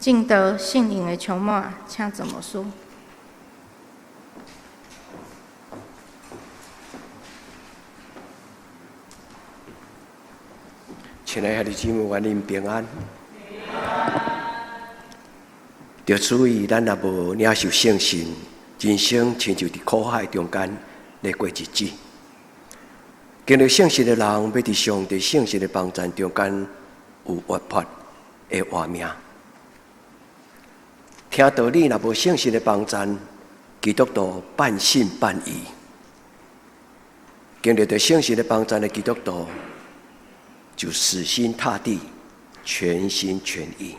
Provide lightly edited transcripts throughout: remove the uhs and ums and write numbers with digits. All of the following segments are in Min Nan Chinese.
進得聖靈的充滿，請怎麼說？親愛的兄弟姊妹，願恁平安。著注意，咱若無領受聖神，人生親像佇苦海中間咧過日子。經歷聖神的人，欲佇上帝聖神的幫贊中間有活潑的活命。聽道理，若無聖神的幫贊，基督徒半信半疑。經歷著聖神的幫贊的基督徒，就死心塌地、全心全意。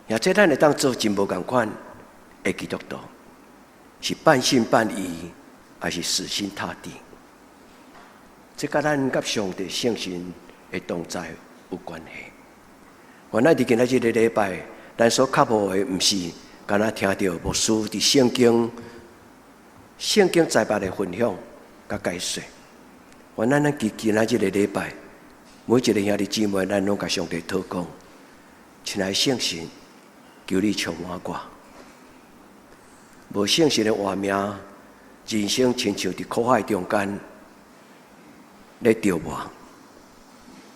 也這咱會當做真無仝款的基督徒，是半信半疑，抑是死心塌地？這佮咱佮上帝聖神的同在有關係。原來佇今仔這个禮拜，咱所渴慕的，毋是干焦聽著牧師佇聖經、聖經在白的分享佮解說。原來咱佇今仔這个禮拜，每一个兄弟姊妹，咱攏共上帝禱告，親愛聖神，求你充滿我。無聖神的活命，人生親像佇苦海中間咧著磨。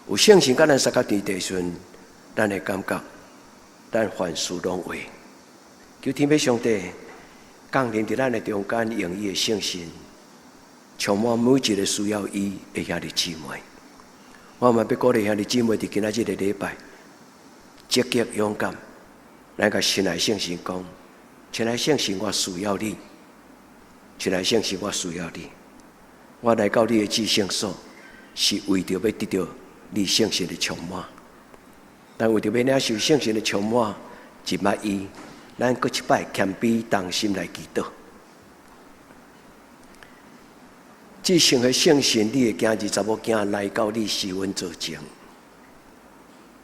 有聖神佮咱相佮佇的時陣，咱會感覺咱凡事攏會。求天父上帝降臨佇咱的中間，用伊的聖神充滿每一个需要伊的兄弟姊妹。我嘛欲鼓勵兄弟姊妹佇今仔這个禮拜積極勇敢，來共親愛聖神講：親愛聖神，我需要你；親愛聖神，我需要你。我來到你的至聖所，是為著欲得著你聖神的充滿。但為著欲領受聖神的充滿，一捌伊，咱閣一擺謙卑同心來祈禱。至聖的聖神，你的囝兒查某囝來到你施恩座前，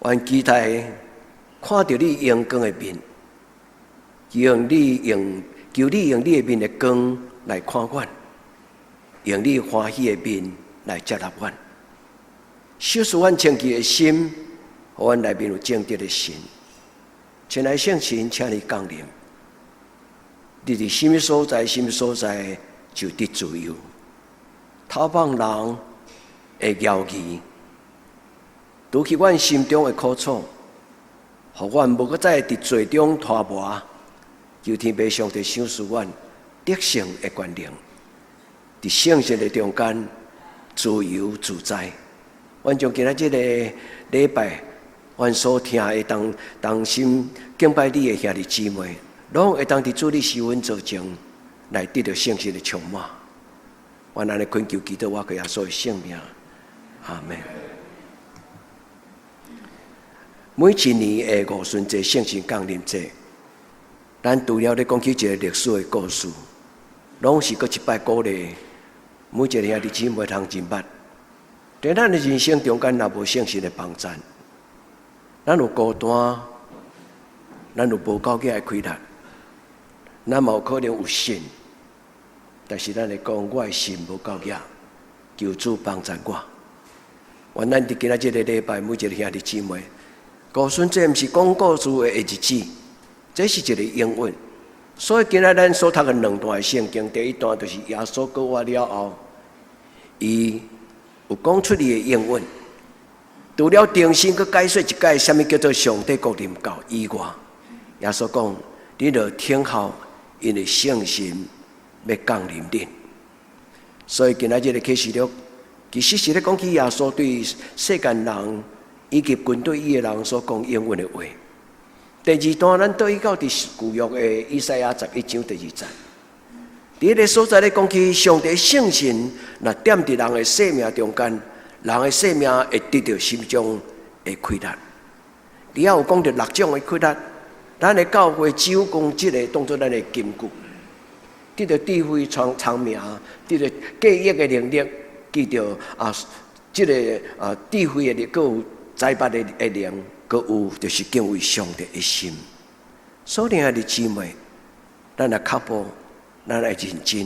願期待看著你榮光的面，求你用你的面的光來看阮，用你歡喜的面來接納阮，修飾阮清潔的心，予阮內面有正直的心。親愛聖神，請你降臨。你佇啥物所在，啥物所在就得自由。偷放人的謠言，除去阮心中的苦楚，予阮無閣再佇罪中拖磨。求天父上帝賞賜阮得勝的權能，佇聖神的中間自由自在。阮將今仔這个禮拜，阮所聽的同同心敬拜你的兄弟姊妹，攏會當佇主你施恩座前來得著聖神的充滿。阮按呢懇求祈禱，我靠耶穌的聖名，阿們。每一年的五旬節聖神降臨節，咱除了咧講起一个歷史的故事，攏是閣一擺鼓勵每一个兄弟姊妹通認捌，佇咱的人生中間，若無聖神的幫贊，咱有孤單，咱有無夠額的氣力，咱嘛有可能有信。但是咱會講，我的心無夠額，求主幫贊我。願咱佇今仔這个禮拜，每一個兄弟姊妹，五旬節毋是講故事的日子，這是一個應允。所以今仔咱所讀的兩段聖經，第一段就是耶穌復活了後，伊有講出伊的應允。除了重新閣解說一解，啥物叫做上帝國臨到以外，耶穌講：你著等候，因為聖神欲降臨恁。所以今仔這个啟示錄，其實是咧講起耶穌對世間人以及軍隊伊的人所講應允的話。第二段，咱倒去到佇舊約的以賽亞11章第2節，佇彼个所在咧講起上帝聖神若踮佇人的生命中間，人的生命會得著什種的氣力。佇遐有講著六種的氣力，咱的教會只有講這个當做咱的根據。得著智慧、聰聰明，得著記憶的能力，記著啊，這个啊智慧的力，閣有財帛的的靈，閣有就是敬畏上帝的心。所以，兄弟姊妹，咱若腳步，咱愛認真，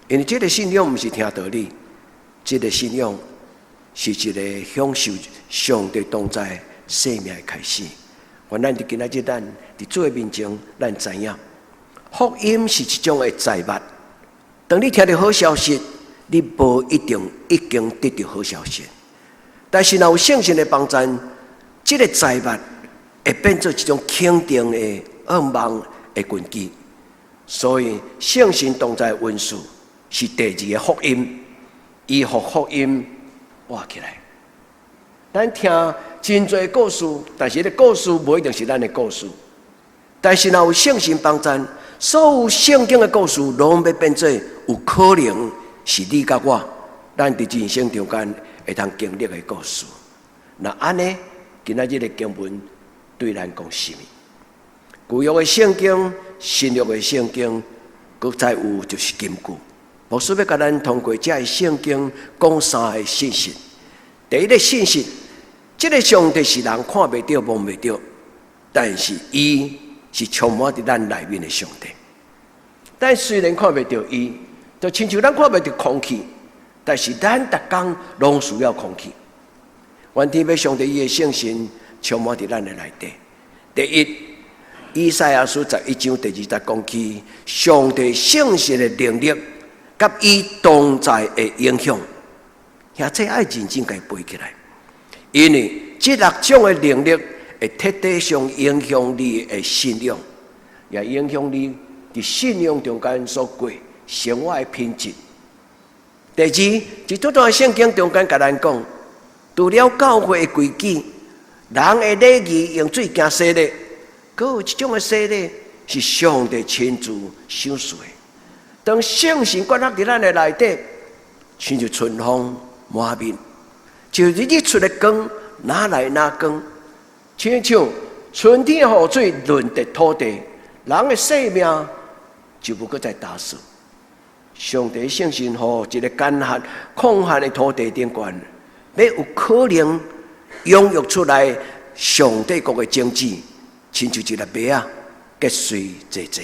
因為這个信仰毋是聽道理，這个信仰是一个享受上帝同在生命的開始。願咱佇今仔日咱佇主的面前，咱知影福音是一種的載物。當你聽著好消息，你無一定已經得著好消息。但是若有聖神的幫贊，這个載物會變做一種肯定的願望的根基。所以聖神同在恩賜是第二个福音，伊予福音活起來。咱聽真濟故事，但是彼个故事無一定是咱的故事。但是若有聖神幫贊，所有聖經的故事攏欲變做有可能是你佮我，咱佇人生中間會通經歷的故事。若按呢，今仔日的經文對咱講啥物？舊約的聖經、新約的聖經，閣再有就是金句。牧師欲共咱通過這个聖經講三个信息。第一个信息，這个上帝是人看袂著、摸袂著，但是伊是充滿佇咱內面的上帝。咱雖然看袂著伊，就親像咱看袂著空氣，但是咱逐工攏需要空氣。願天父上帝伊的聖神充滿佇咱的內底。第一，以賽亞書11章第2節講起上帝聖神的能力，佮伊同在的影響，遐這愛認真共伊背起來，因為這六種的能力會徹底上影響你的信仰，也影響你佇信仰中間所過生活的品質。第二，佇這段聖經中間共咱講，除了教會的規矩，人的禮儀用水行洗禮，閣有一種的洗禮是上帝親自賞賜的。當聖神降落佇咱的內底，親像春風滿面，就日出的光，哪來哪光，親像春天的雨水潤澤土地，人的生命就無閣再焦燥。上帝聖神予一个乾旱、曠旱的土地頂懸，欲有可能養育出來上帝國的種子，親像一粒麥仔，結穗濟濟。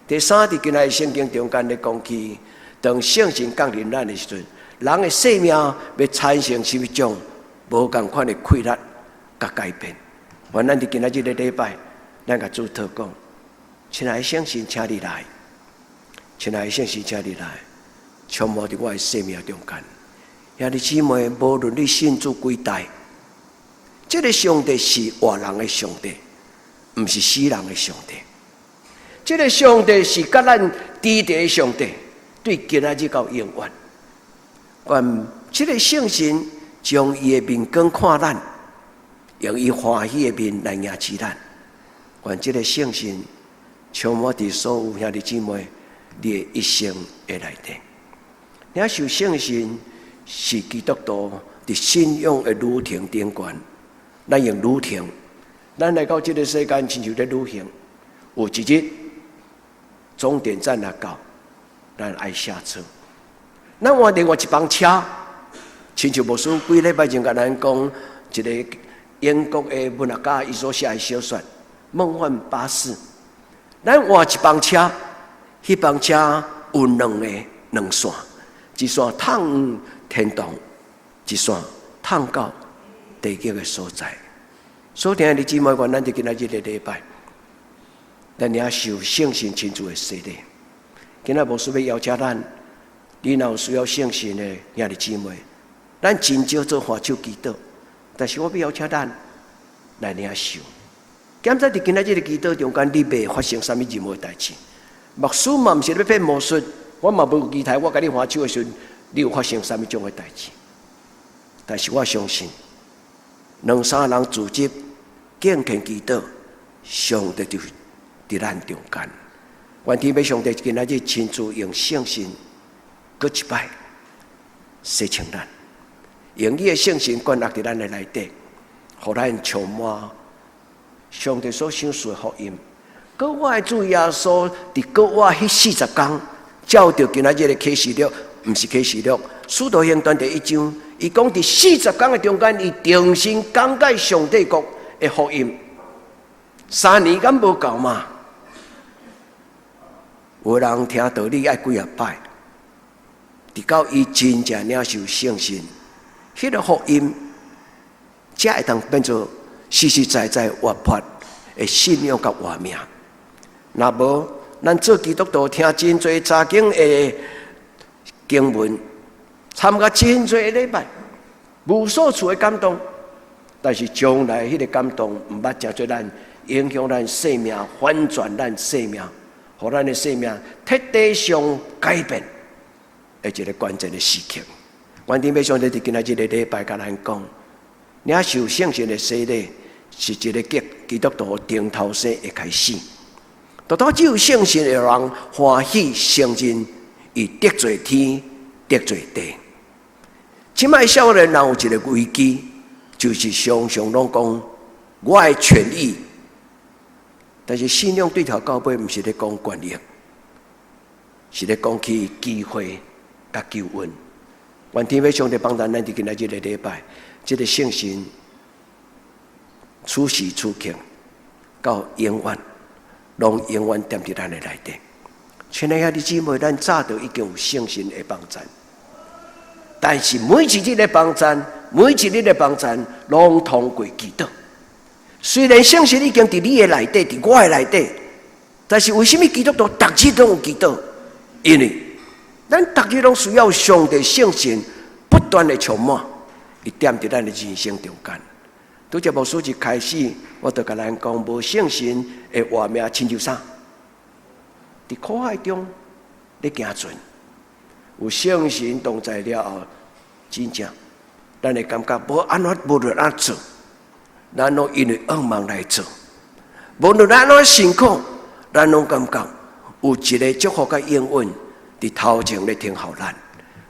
第三，佇今仔日聖經中間咧講起，當聖神降臨咱的時陣，人的生命欲產生啥物種無仝款的氣力佮改變。願咱佇今仔日這个禮拜，咱共主禱告，親愛的聖神，請你來，親愛的聖神，請你來，充滿佇我的生命中間。兄弟姊妹，無論你信主幾代，這个上帝是活人的上帝，毋是死人的上帝。這个上帝是佮咱佇佇的上帝，對今仔日到永遠。願這个聖神將伊的面光看咱，用伊歡喜的面來迎接咱。願這个聖神充滿佇所有兄弟姊妹你的一生的內底。領受聖神是基督徒佇信仰的旅程頂懸，咱用旅程，咱來到這个世間，親像咧旅行，有一日終點站若到，咱愛下車。咱換另外一班車，親像牧師幾禮拜前共咱講，一个英國的文學家伊所寫的小說《夢幻巴士》。咱換一班車，彼班車有兩个兩線，一線通天堂，一線通到地獄的所在。所以，兄弟姊妹，願咱佇今仔日个禮拜，咱領受聖神親自的洗禮。今仔牧師欲邀請咱，你若有需要聖神的兄弟姊妹，咱真少做揮手祈禱，但是我欲邀請咱來領受。檢查佇今仔日个祈禱中間，你袂發生啥物任何代誌。牧師嘛毋是咧變魔術，我嘛無期待我共你揮手的時陣，你有發生啥物種的代誌。但是我相信，兩三人聚集敬虔祈禱，上帝就佇咱中間。願天父上帝今仔日親自用聖神，閣一擺洗清咱，用伊的聖神灌入佇咱的內底，予咱充滿上帝所賞賜的福音。閣我的主耶穌佇閣活彼40工，照著今仔日的啟示錄，毋是啟示錄，使徒行傳第一章，伊講佇四十工的中間，伊重新講解上帝國的福音。3年敢無夠嗎？有人聽道理愛幾仔擺，直到伊真正領受聖神，彼个福音，才會當變做實實在在活潑的信仰佮活命。若無，咱做基督徒聽真濟查經的經文，參加真濟禮拜，無數次的感動，但是將來彼個感動毋捌成做咱影響咱生命、翻轉咱生命，予咱的生命徹底上改變的一個關鍵的時刻。願天父上帝佇今仔日這個禮拜共咱講，領受聖神的洗禮是一個基督徒重頭生的開始。獨獨只有聖神會予人歡喜承認，伊得罪天、得罪地。這擺少年人有一個危機，就是常常攏講我的權益，但是信仰對頭到尾毋是咧講權益，是咧講起機會佮救恩。願天父上帝幫助咱佇今仔日這個禮拜，這個聖神此時此刻到永遠，攏永遠踮佇咱的內底。親愛兄弟姊妹，咱早就已經有聖神的幫贊，但是每一日的幫贊，每一日的幫贊，攏通過祈禱。雖然聖神已經佇你的內底，佇我的內底，但是為啥物基督徒逐日攏有祈禱？因為咱逐日攏需要上帝聖神不斷的充滿，伊踮佇咱的人生中間。拄則牧師一開始，我就共咱講，無聖神的活命，親像啥？佇苦海中咧行船，有聖神同在了後，真正咱會感覺無按怎無論按怎做，咱攏因為向望來做，無論按怎辛苦，咱攏感覺有一個祝福佮應允佇頭前咧聽候咱，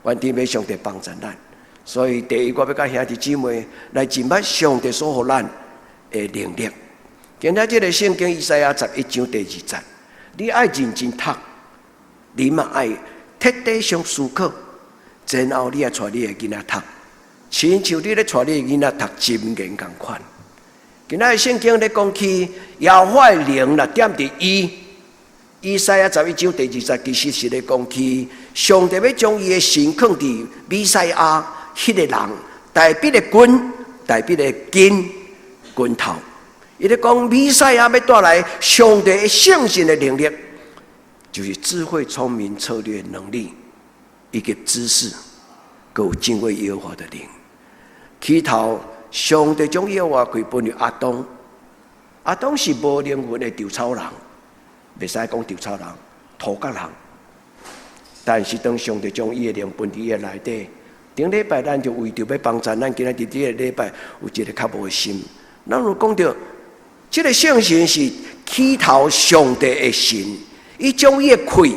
願天父上帝幫助咱。所以第一，我欲佮兄弟姊妹來認捌上帝所予咱的能力。今仔這個聖經以賽亞11章第2節，你愛認真讀，你嘛愛徹底上思考，然後你愛帶你的囡仔讀，親像你咧帶你的囡仔讀箴言仝款。今仔聖經咧講起耶和華的靈若踮佇伊，以賽亞十一章第二節其實是咧講起上帝欲將伊的神囥佇彌賽亞彼個人，大衛的根，大衛的根根頭。伊咧講彌賽亞欲帶來上帝的聖神的能力，就是智慧、聰明、策略能力以及知識，閣有敬畏耶和華的靈。起頭，上帝將耶和華氣分予亞當，亞當是無靈魂的稻草人，袂使講稻草人、塗角人。但是當上帝將伊的靈分佇伊的內底，頂禮拜咱就為著欲幫助咱今仔日這個禮拜有一個較無的心，咱有講著，這個聖神是起頭上帝的神，伊將伊的氣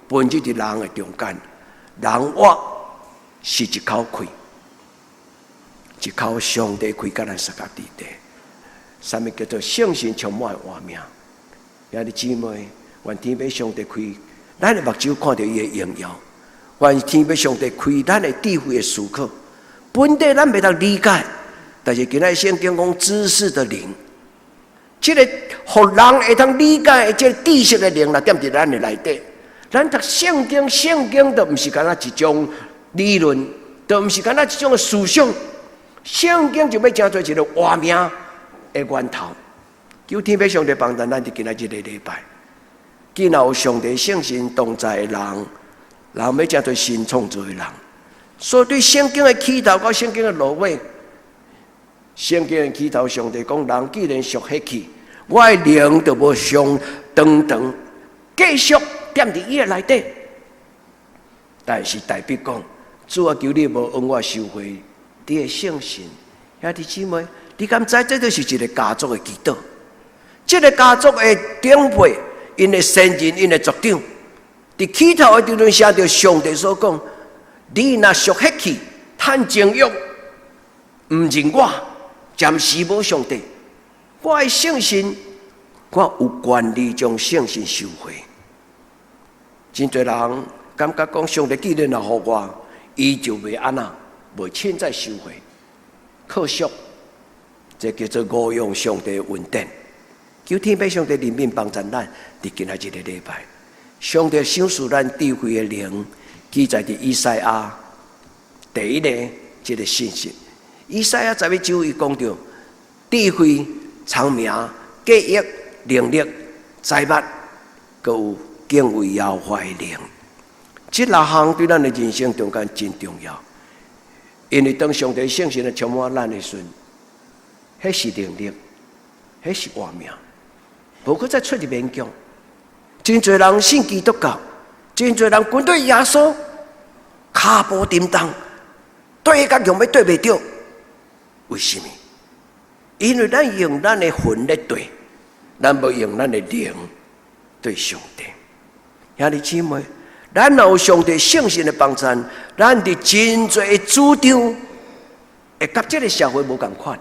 分入佇人的中間，人活是一口氣，一口上帝氣佮咱相佮佇底。啥物叫做聖神充滿的活命？兄弟姊妹，願天父上帝開咱的目睭看著伊的榮耀，願天父上帝開咱的智慧的思考。本底咱袂當理解，但是今仔聖經講知識的靈。這個予人會當理解的這個知識的靈，若踮佇咱的內底，咱讀聖經，聖經都毋是干焦一種理論，都毋是干焦一種思想，聖經就欲成做一個活命的源頭。求天父上帝幫助咱佇今仔日這個禮拜，既然有上帝聖神同在的人，人欲成做新創造的人，所以對聖經的起頭佮聖經的落尾。聖經的起頭，上帝講：人既然屬血氣，我的靈就無常長長繼續踮佇伊的內底。但是大衛講：主啊，求你無向我收回你的聖神。兄弟姊妹，你敢知這就是一個家族的祈禱？這個家族的長輩，𪜶的先人，𪜶的族長，佇起頭的時陣寫著上帝所講：你若屬血氣，趁情慾，毋認我。暫時無上帝，我的聖神，我有權利將聖神收回。真濟人感覺講，上帝既然若予我，伊就袂按怎，袂凊彩收回。可惜，這叫做誤用上帝的恩典。求天父上帝憐憫幫助咱，佇今仔這個禮拜，上帝賞賜咱智慧的靈，記載佇以賽亞第一個這個信息。以賽亞十一章伊講著智慧、聰明、記憶、能力、財物，閣有敬畏耶和華的靈。這六項對咱的人生中間真重要，因為當上帝聖神來充滿咱的時陣，彼是能力，彼是活命，無閣再出入勉強。真濟人信基督教，真濟人跟隨耶穌，跤步沉重，對甲強欲對袂著。為什麼？因為咱用咱的魂咧對，咱無用咱的靈對上帝。兄弟姊妹，咱若有上帝聖神的幫助，咱佇真濟的主張，會佮這个社會無仝款。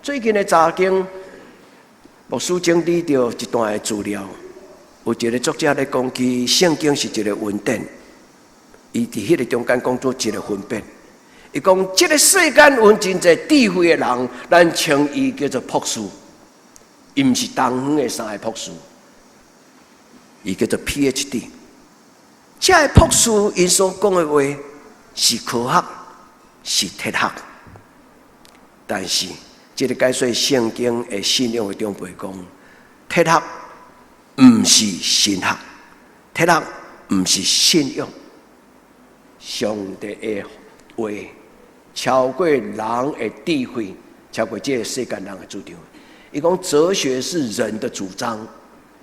最近的查經，牧師整理著一段的資料，有一个作者咧講起聖經是一个文典，伊佇彼个中間講做一个分別。伊講這个世間有真濟智慧的人，咱稱伊叫做博士，伊毋是東方的三个博士，伊叫做 PhD。這个博士𪜶所講的話是科學，是哲學，但是這个解說聖經的信仰的長輩講，哲學毋是神學，哲學毋是信仰。上帝的話超過人的智慧，超過這个世間人的主張。伊講哲學是人的主張，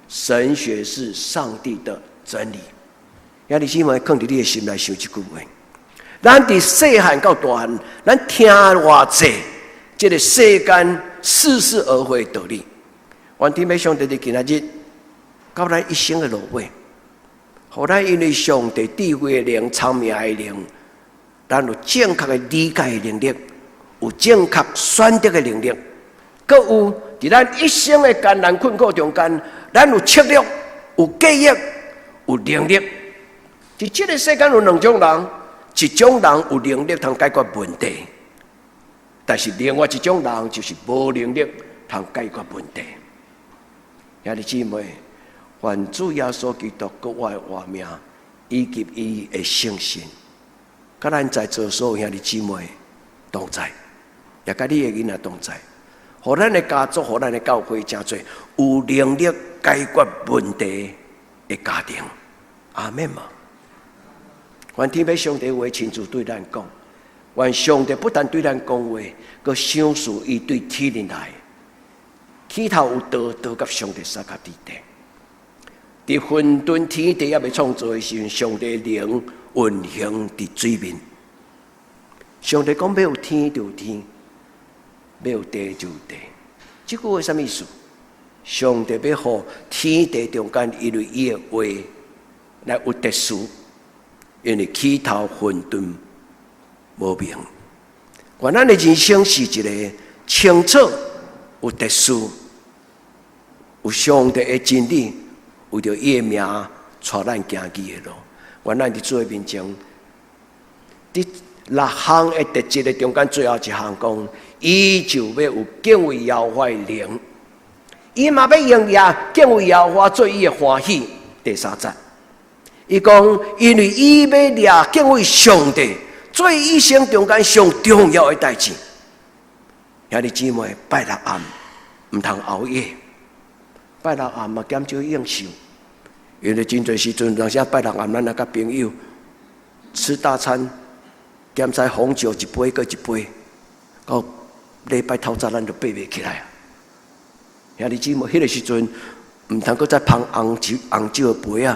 神學是上帝的真理。兄弟姊妹，放佇你的心內想這句話。咱佇細漢到大漢，咱聽偌濟這个世間似是而非的道理。願天父上帝佇今仔日，到咱一生的落尾，予咱因為上帝智慧的靈、聰明的靈，咱有正確的理解的能力，有正確選擇的能力，閣有佇咱一生的艱難困苦中間，咱有策略、有計劃、有能力。佇這个世間有兩種人，一種人有能力通解決問題，但是另外一種人就是無能力通解決問題。兄弟姊妹，願主耶穌基督閣我的活命，以及伊的聖神，佮咱在座所有兄弟姊妹同在，也佮你的囡仔同在，予咱的家族，予咱的教會，成做有能力解決問題的家庭。阿們嗎？願天父上帝話親自對咱講，願上帝不但對咱講話，閣賞賜伊對天靈來。起頭有道，道佮上帝相佮佇底。佇混沌天地猶未創造的時陣，上帝靈運行佇水面。上帝講欲有天就有天，欲有地就有地。這句話啥物意思？上帝欲予天地中間，因為伊的話來有秩序，因為起頭混沌無明。願咱的人生是一个清楚、有秩序、有上帝的真理，為著伊的名帶咱行去的路。願咱佇主的面前，佇六項的特質的中間，最後一項講，伊就欲有敬畏耶和華的靈，伊嘛欲用掠敬畏耶和華做伊的歡喜。第三節，伊講，因為伊欲掠敬畏上帝做一生中間上重要的代誌。兄弟姊妹，拜六暗毋通熬夜，拜六暗嘛減少應酬，因為真濟時陣，有時拜六暗，咱來佮朋友吃大餐，兼使紅酒一杯閣一杯，到禮拜透早咱就爬袂起來啊！兄弟姊妹，彼个時陣毋通閣再捧紅酒紅酒的杯仔，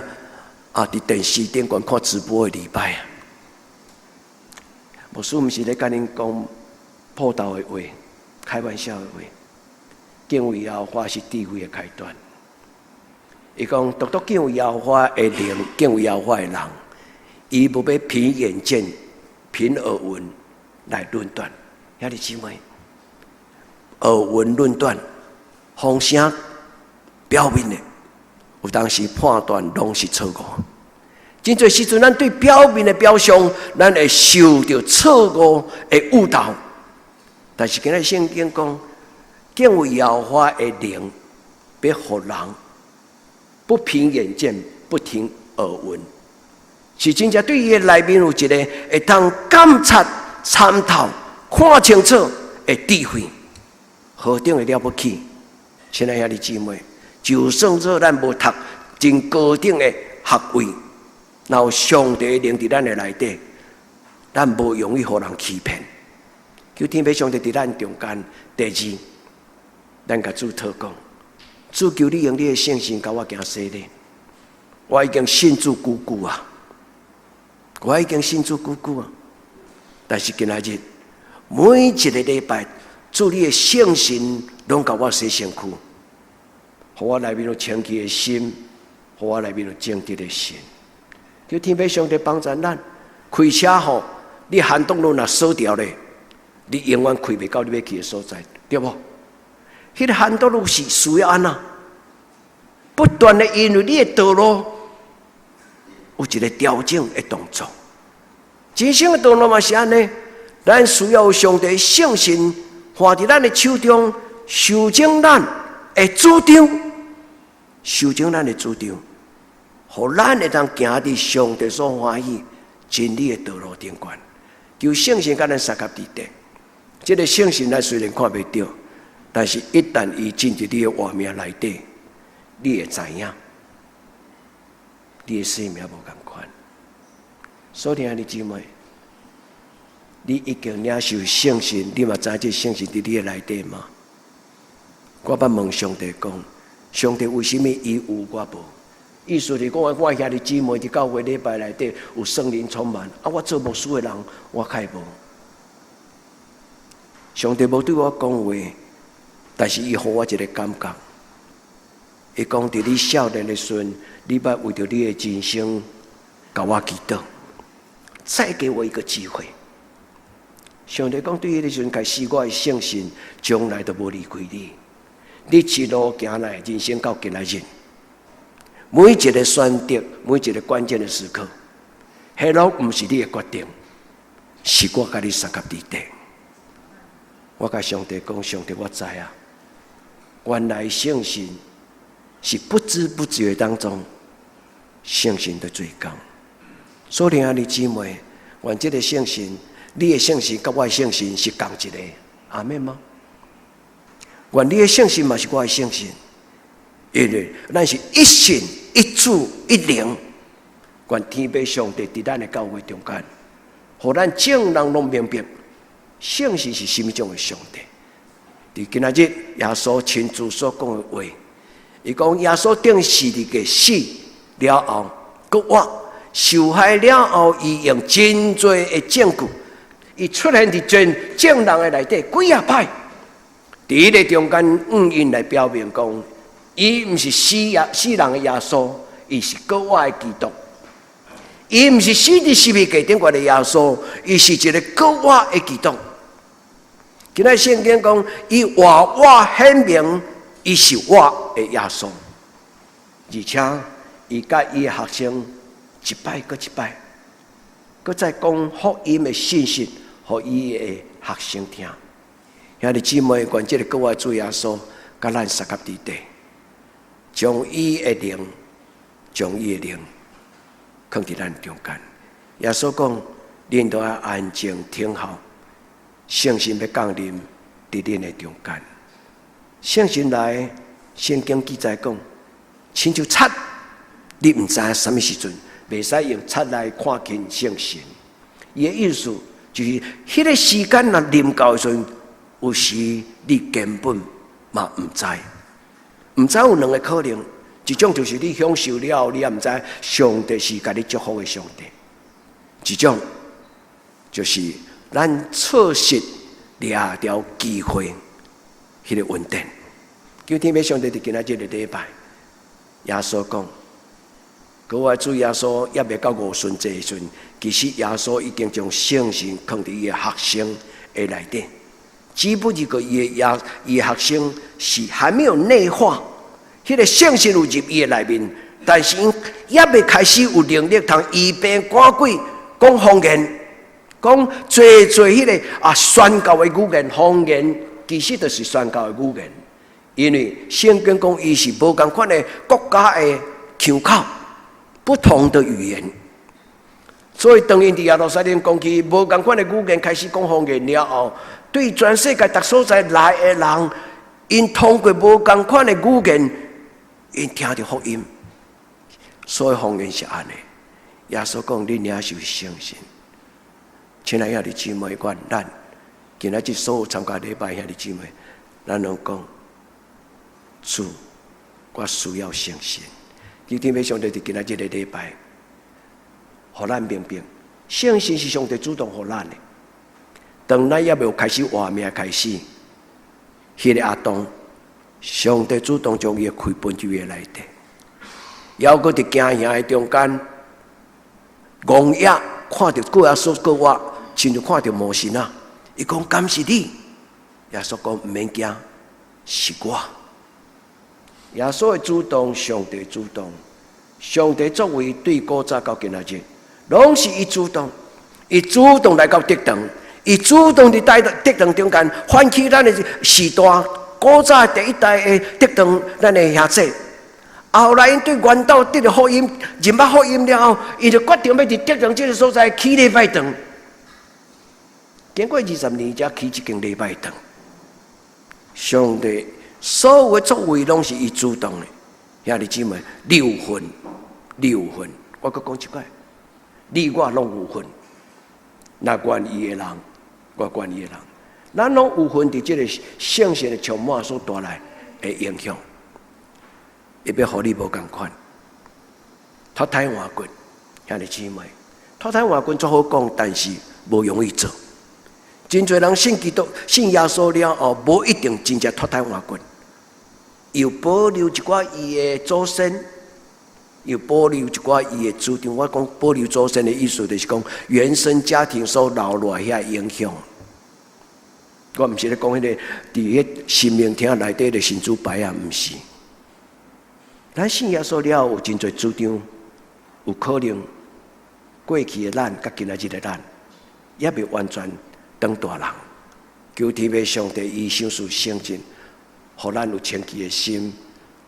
啊！佇電視頂懸看直播的禮拜啊！牧師毋是咧共恁講破道的話，開玩笑的話。敬畏耶和華是智慧的開端。伊講，獨獨敬畏耶和華的靈，敬畏耶和華的人，伊無欲憑眼見、憑耳聞來論斷。兄弟姊妹，耳聞論斷，風聲表面的，有當時判斷攏是錯誤。真濟時陣，咱對表面的表象，咱會受著錯誤的誤導。但是今仔聖經講，敬畏耶和華的靈，欲予人不憑眼見，不聽耳聞，是真正對伊的內面有一个會當監察、參透、看清楚的智慧，何等的了不起！親愛兄弟姊妹，就算做咱無讀真高等的學位，若有上帝的靈佇咱的內底，咱無容易予人欺騙。求天父上帝佇咱中間。第二，咱共主禱告，主，求你用你的聖神共我行洗禮。我已經信主久久啊，我已經信主久久啊，但是今仔日每一個禮拜，主你的聖神攏共我洗身軀，予我內面有清潔的心，予我內面有正直的心。求天父上帝幫助咱，開車吼，你涵擋輪若鎖掉咧，你永遠開袂到你欲去的所在，對無？彼個涵擋輪是需要按怎？不斷的因為你的道路有一個調整的動作，人生的道路嘛是按呢，咱需要上帝聖神放佇咱的手中，修正咱的主張，修正咱的主張，予咱會當行佇上帝所歡喜真理的道路頂懸。求聖神共咱相佮佇底。這個聖神咱雖然看袂著，但是一旦伊進入你的活命內底，你會知影，你的生命無仝款。所以，兄弟姊妹，你已經領受聖神，你嘛知這聖神佇你的內底嗎？我捌問上帝講，上帝為啥物伊有我無？意思是講，我兄弟姊妹佇教會禮拜內底有聖靈充滿，啊，我做牧師的人，我較會無。上帝無對我講話，但是伊予我一個感覺。伊講，佇你少年的時陣，你捌為著你的人生，共我祈禱，再給我一個機會。上帝講，對彼個時陣開始，我的聖神從來都無離開你。你一路行來，人生到今仔日，每一個選擇，每一個關鍵的時刻，彼攏毋是你的決定，是我共你相佮佇底。我共上帝講，上帝，我知影，原來聖神是不知不覺當中，聖神佇做工。所以兄弟姊妹，願這個聖神，你的聖神佮我的聖神是仝一個，阿們嗎？願你的聖神嘛是我的聖神，因為咱是一信一主一靈。願天父上帝佇咱的教會中間，予咱眾人攏明白聖神是啥物種的上帝。佇今仔日耶穌親自所講的話，伊講耶穌釘十字架死了後，閣活，受害了後，伊用真濟的證據，伊出現佇全眾人的內底幾仔擺，佇彼個中間應驗來表明講，伊毋是死耶死人的耶穌，伊是閣活的基督。伊毋是死佇十字架頂懸的耶穌，伊是一個閣活的基督。今仔聖經講，伊活活顯明，伊是活的耶穌，而且伊佮伊的學生一擺閣一擺，閣再講福音的信息，予伊的學生聽。兄弟姊妹，願這個閣活主耶穌，佮咱相佮佇底，將伊的靈，將伊的靈，囥佇咱中間。耶穌講，恁都愛安靜聽候。聖神欲降臨佇恁的中間。聖神來，聖經記載講，親像賊，你毋知影啥物時陣，袂使用賊來看輕聖神。伊的意思就是，彼個時間若臨到的時陣，有時你根本嘛毋知，毋知有兩個可能，一種就是你享受了後，你也毋知上帝是共你祝福的上帝；一種就是咱錯失掠著機會，彼個恩典。求天父上帝佇今仔這個禮拜，耶穌講，閣活主耶穌猶未到五旬節的時陣，其實耶穌已經將聖神囥佇伊的學生的內底，只不過伊的耶伊的學生是還沒有內化，彼個聖神有入伊的內面，但是𪜶猶未開始有能力通醫病趕鬼講方言。講濟濟彼個啊宣教的語言，方言其實就是宣教的語言，因為聖經講伊是無仝款的國家的腔口，不同的語言。所以當𪜶佇耶路撒冷講起無仝款的語言，開始講方言了後，對全世界逐所在來的人， 𪜶通過無仝款的語言，𪜶聽著福音。所以方言是按呢。耶穌講：恁領受聖神。親愛兄弟姊妹，願咱今仔日所有參加禮拜兄弟姊妹，咱攏講：主，我需要聖神。求天父上帝佇今仔日個禮拜，予咱明白，聖神是上帝主動予咱的。當咱猶未有開始活命開始，彼個亞當，上帝主動將伊的氣分入伊內底，猶閣佇行營的中間，戇野看著過耶穌過活，親像看著魔神仔！伊講敢是你？耶穌講毋免驚，是我。耶穌的主動，上帝主動，上帝作為對古早到今仔日，攏是伊主動，伊主動來到竹園，伊主動佇帶竹園中間，喚起咱的時代，古早第一代的竹園，咱的兄姊。後來𪜶對原道得著福音，認捌福音了後，𪜶就決定欲佇竹園這个所在起禮拜堂。經過20年，才起這間禮拜堂。上帝所有的作為攏是伊主動的，兄弟姊妹，你有份，你有份。我閣講一擺，你我攏有份。若願意的人，我願意的人，咱攏有份佇這个聖神的充滿所帶來的影響。伊欲予你無仝款，脫胎換骨，兄弟姊妹，脫胎換骨足好講，但是無容易做。真濟人信基督、信耶穌了後，無一定真正脫胎換骨，又保留一寡伊的祖先，又保留一寡伊的主張。我講保留祖先的意思，就是講原生家庭所留落來遐影響。我毋是咧講彼个佇彼神明廳內底的神主牌啊，毋是。咱信耶穌了後，有真濟主張，有可能過去的咱佮今仔日的咱，猶未完全當大人。求天父上帝伊賞賜聖神，予咱有清潔的心，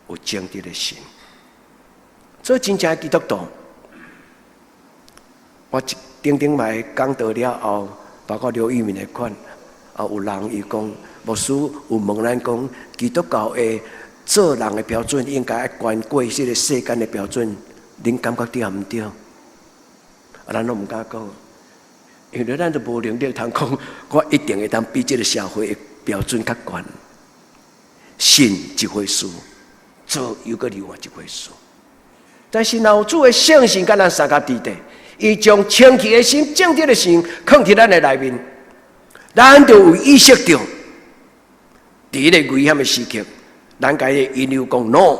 有正直的心。做真正的基督徒，我頂頂擺講道了後，包括劉玉敏的款，啊，有人伊講，牧師有問咱講，基督教的做人的標準應該愛懸過這个世間的標準，恁感覺對毋對？啊，咱攏毋敢講，因為咱都無能力通講，我一定會當比這个社會的標準較懸。信一回事，做又閣另外一回事。但是若有主的聖神佮咱相佮佇咧，伊將清潔的心、正直的心囥佇咱的內面，咱就有意識著，佇彼个危險的時刻，咱共彼个引誘講 no，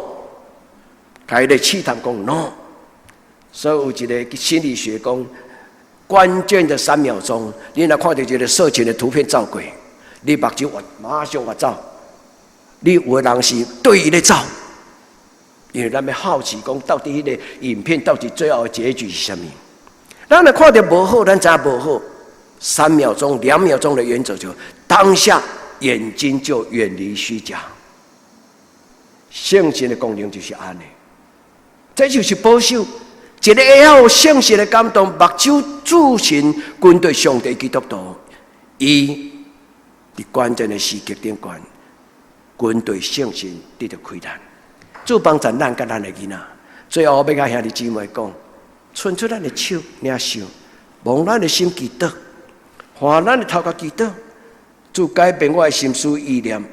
共彼个試探講 no。所以有一个心理學講，關鍵的3秒鐘，你若看著一个色情的圖片走過，你目睭馬上會走。你有的人是對伊咧走，因為咱欲好奇講，到底彼个影片到底最後的結局是啥物？咱若看著無好，咱知影無好。3秒鐘、2秒鐘的原則就當下眼睛就遠離虛假。聖神的功能就是按呢，這就是保守。一個會曉有聖神的感動，目睭注神跟隨上帝基督徒，伊佇關鍵的時刻頂懸，跟隨聖神得著開展，主幫助咱佮咱的囡仔。最後，我欲佮兄弟姊妹講，伸出咱的手領受，望咱的心祈禱，換咱的頭殼祈禱，主改變我的心思意念，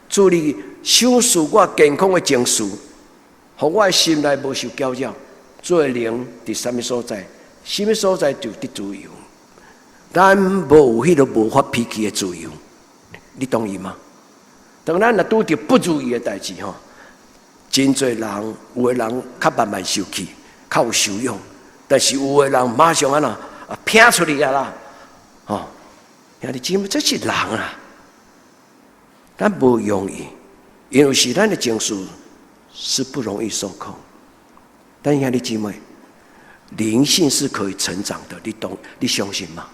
主你賞賜我健康的情緒，予我的心內無受攪擾。主的靈佇啥物所在，啥物所在就得自由。咱無有彼个無發脾氣的自由，你同意嗎？當咱若拄著不如意的代誌吼，真濟人有的人較慢慢受氣，較有修養；但是有的人馬上按怎啊，拚出去啊啦，吼！兄弟姊妹，這是人啊，咱無容易，因為是咱的情緒是不容易受控。但兄弟姊妹，靈性是可以成長的，你懂？你相信嗎？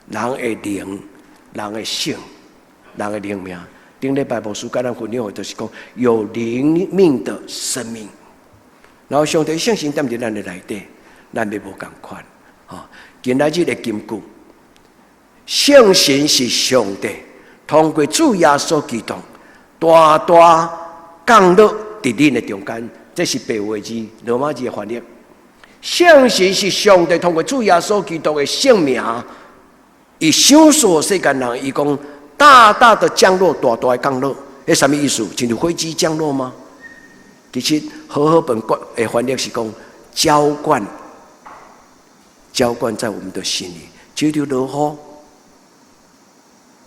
人的靈，人的性，人的靈命。頂禮拜牧師佮咱分享的，就是講有靈命的生命。然後上帝聖神踮佇咱的內底，咱欲無仝款。吼，今仔日的金句，聖神是上帝通過主耶穌基督，大大降落佇恁的中間。這是白話字、羅馬字的翻譯。聖神是上帝通過主耶穌基督的聖名，伊賞賜世間人，伊講大大的降落，大大的降落，彼啥物意思？親像飛機降落嗎？其實和合本的翻譯是講澆灌，澆灌在我們的心裡，親像落雨，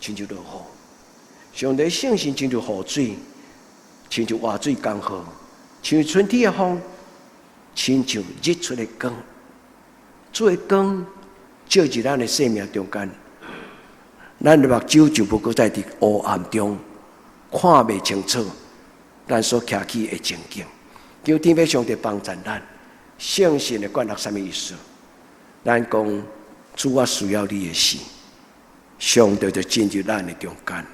親像落雨。上帝聖神親像雨水，親像活水江河，親像春天的風，親像日出的光。主的光照入咱的生命中間，咱的目睭就無閣再佇黑暗中看袂清楚咱所徛起的情景。求天父上帝幫助咱，聖神的灌納啥物意思？咱講主，我需要你的時，上帝就進入咱的中間。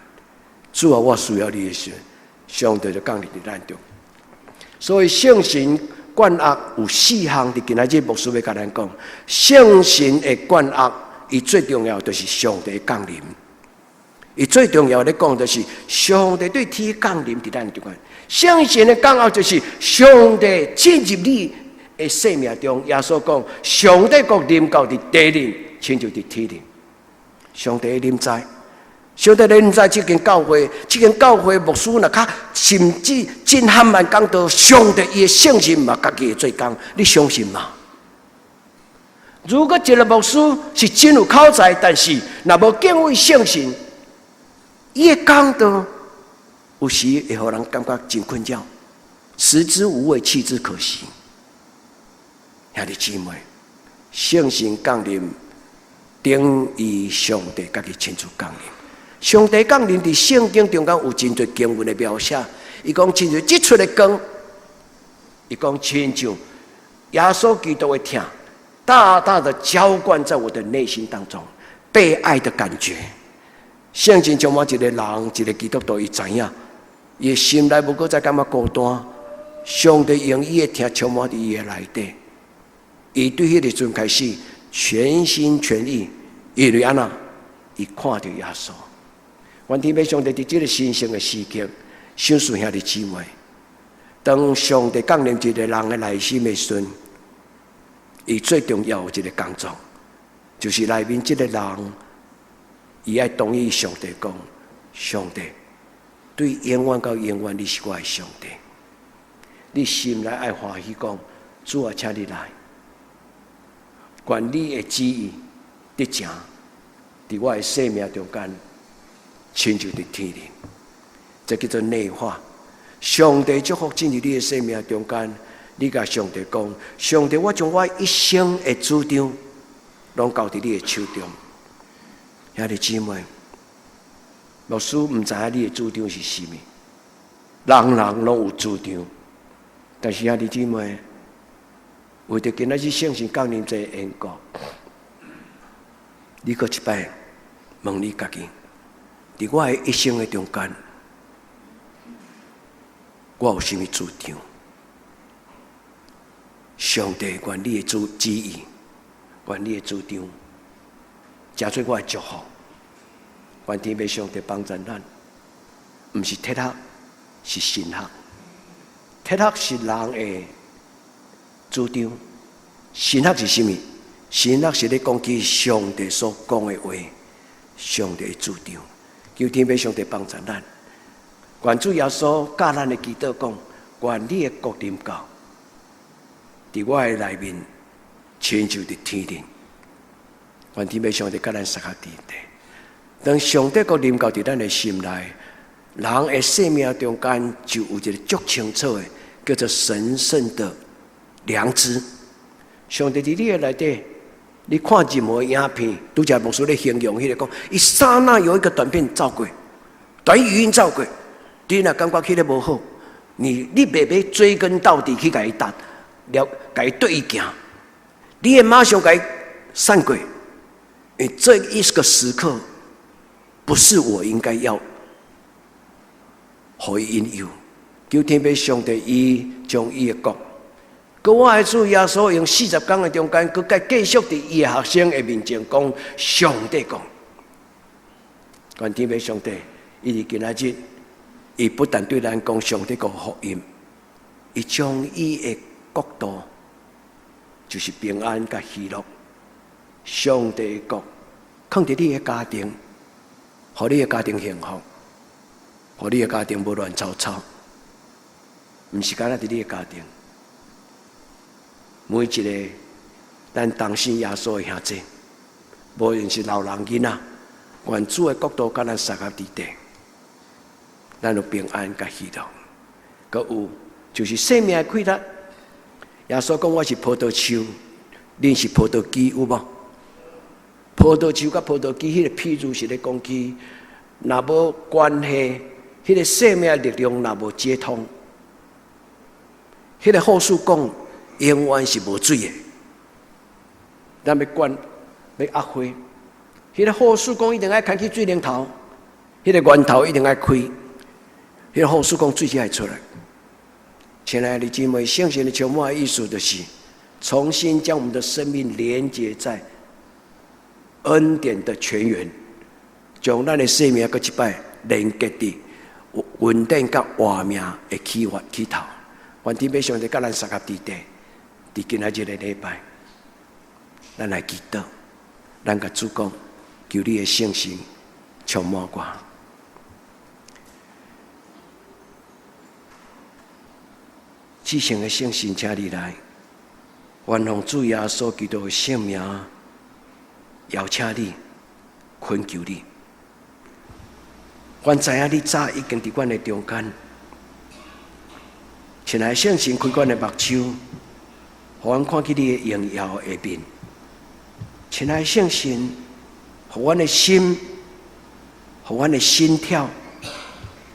主啊，我需要你的時，上帝就降臨佇咱中。所以聖神灌壓有四項，佇今仔日牧師欲共咱講，聖神的灌壓，伊最重要就是上帝降臨。伊最重要咧講就是上帝對天降臨佇咱中間。聖神的降壓就是上帝進入你的生命中。耶穌講，上帝國臨到佇地裡，親像佇天頂。上帝的臨在，上帝的臨在，這間教會，這間教會牧師若較甚至真喊慢講到上帝伊的聖神嘛，家己會做工，你相信嗎？如果一個牧師是真有口才，但是若無敬畏聖神，伊的講道有時會予人感覺真困擾，食之無味，棄之可惜。兄弟姊妹，聖神降臨等於上帝家己親自降臨。上帝降臨佇聖經中間有真濟經文的描寫，伊講親像日出的光，伊講親像耶穌基督的疼，大大的澆灌在我的內心當中，被愛的感覺。聖經充滿一個人，一個基督徒，伊知影，伊的心內無閣再感覺孤單。上帝用伊的疼充滿佇伊的內底，伊對彼個時陣開始全心全意，因為按怎，伊看著耶穌。願天父上帝佇這個神聖的時刻，賞賜兄弟姊妹，當上帝降臨一個人的內心的時陣，伊最重要有一個工作，就是內面這個人，伊愛同意上帝講：上帝，對永遠到永遠，你是我的上帝。你心內愛歡喜講：主啊，請你來，願你的旨意得成，佇我的生命中間，親像佇天頂。這叫做內化。上帝祝福進入你的生命中間，你共上帝講：上帝，我將我一生的主張，攏交佇你的手中。兄弟姊妹，牧師毋知影你的主張是啥物，人人攏有主張，但是兄弟姊妹，為著今仔日聖神降臨這個緣故，你閣一擺問你家己，佇我的一生的中間，我有啥物主張？上帝願你的主旨意，願你的主張，成做我的祝福。願天父上帝幫助咱，毋是哲學，是神學。哲學是人的主張，神學是啥物？神學是咧講起上帝所講的話，上帝的主張。求天父上帝幫助咱。願主耶穌教咱的祈禱講：願你的國臨到，佇我的內面，親像佇天頂。願天父上帝佮咱相佮佇底。當上帝國臨到佇咱的心內，人的生命中間就有一個足清楚的，叫做神聖的良知。上帝佇你的內底，你看任何影片，拄才牧師咧形容彼個講，一剎那有一個短片照過，短語音照過，你若感覺彼个無好，你袂欲追根到底去共伊答，了共伊對伊行，你會馬上共伊散過，因為這一個時刻，不是我應該要予伊擁有。求天父上帝，伊將伊的國，閣我的主耶穌用40工的中間，閣再繼續佇伊的學生的面前講上帝講。願天父上帝，伊佇今仔日，伊不但對咱講上帝國福音，伊將伊的國度就是平安佮喜樂，上帝的國，囥佇你的家庭，予你的家庭幸福，予你的家庭無亂糟糟，毋是干焦佇你的家庭，每一个咱同信耶穌的兄弟，無論是老人囡仔，願主的國度佮咱相合佇底，咱有平安佮喜樂，閣有就是生命的氣力。耶穌講我是葡萄樹，恁是葡萄枝，有無？葡萄樹佮葡萄枝，彼個譬喻是咧講起，若無關係，彼個生命力量若無接通，彼個好事講永遠是無水的。咱欲灌，欲壓花，彼個好事講一定愛牽去水龍頭，彼個源頭一定愛開，彼個好事講水才會出來。親愛的姊妹，聖神的充滿的意思就是，重新將我們的生命連接在恩典的泉源，將咱的生命閣一擺連結佇恩典佮活命的起源起頭。願天父上帝佮咱相合佇底，佇今仔日的禮拜，咱來祈禱，咱共主講，求你的聖神充滿我。至聖的聖神，請你來，願奉主耶穌基督的聖名，邀請你，懇求你。阮知影你早已經佇阮的中間，親愛的聖神開阮的目睭，予阮看見你的榮耀的面。親愛的聖神，予阮的心，予阮的心跳，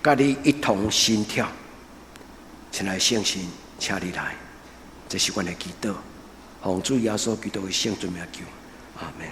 佮你一同心跳。親愛的聖神，請你來，這是阮的祈禱，奉主耶穌基督的聖尊名求，阿門。